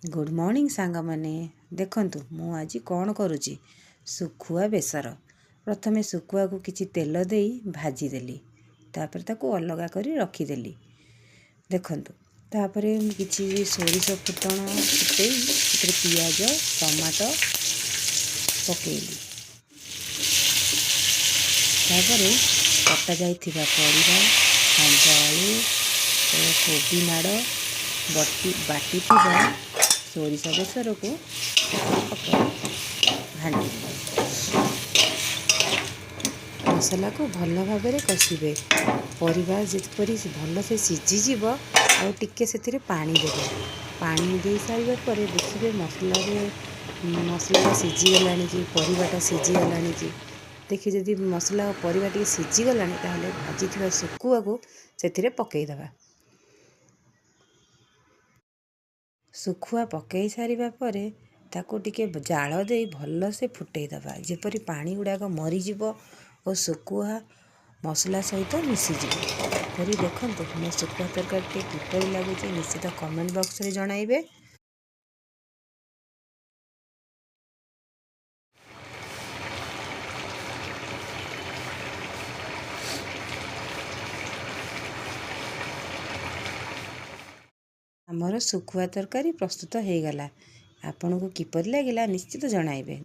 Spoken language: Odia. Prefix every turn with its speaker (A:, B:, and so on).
A: ଗୁଡ଼୍ ମର୍ଣ୍ଣିଂ ସାଙ୍ଗମାନେ। ଦେଖନ୍ତୁ, ମୁଁ ଆଜି କ'ଣ କରୁଛି। ଶୁଖୁଆ ବେସର। ପ୍ରଥମେ ଶୁଖୁଆକୁ କିଛି ତେଲ ଦେଇ ଭାଜିଦେଲି, ତାପରେ ତାକୁ ଅଲଗା କରି ରଖିଦେଲି। ଦେଖନ୍ତୁ, ତାପରେ ମୁଁ କିଛି ସୋରିଷ ଫୁଟଣ ଫୁଟେଇ ସେଥିରେ ପିଆଜ, ଟମାଟୋ ପକାଇଲି। ତାପରେ କଟା ଯାଇଥିବା ପରିବା, ଖମ୍ବ ଆଳୁ ଓ କୋବି ନାଡ଼ ବାଟିଥିବା ସୋରିଷ ବେସରକୁ ସେଥିରେ ପକାଇ ଘାଣ୍ଟିବେ। ମସଲାକୁ ଭଲ ଭାବରେ କଷିବେ। ପରିବା ଯେପରି ଭଲସେ ସିଝିଯିବ ଆଉ ଟିକେ ସେଥିରେ ପାଣି ଦେବେ। ପାଣି ଦେଇ ସାରିବା ପରେ ଦେଖିବେ ମସଲାଟା ସିଝିଗଲାଣି କି ପରିବାଟା ସିଝିଗଲାଣି କି। ଦେଖି ଯଦି ମସଲା ଆଉ ପରିବା ଟିକେ ସିଝିଗଲାଣି, ତାହେଲେ ଭାଜିଥିବା ଶୁଖୁଆକୁ ସେଥିରେ ପକାଇଦେବା। ଶୁଖୁଆ ପକାଇ ସାରିବା ପରେ ତାକୁ ଟିକେ ଜାଳ ଦେଇ ଭଲସେ ଫୁଟେଇ ଦେବା, ଯେପରି ପାଣି ଗୁଡ଼ାକ ମରିଯିବ ଓ ଶୁଖୁଆ ମସଲା ସହିତ ମିଶିଯିବ। କରି ଦେଖନ୍ତୁ, ମୋ ଶୁଖୁଆ ତରକାରୀଟି କିପରି ଲାଗୁଛି, ନିଶ୍ଚିତ କମେଣ୍ଟ ବକ୍ସରେ ଜଣାଇବେ। ଆମର ଶୁଖୁଆ ତରକାରୀ ପ୍ରସ୍ତୁତ ହେଇଗଲା। ଆପଣଙ୍କୁ କିପରି ଲାଗିଲା, ନିଶ୍ଚିତ ଜଣାଇବେ।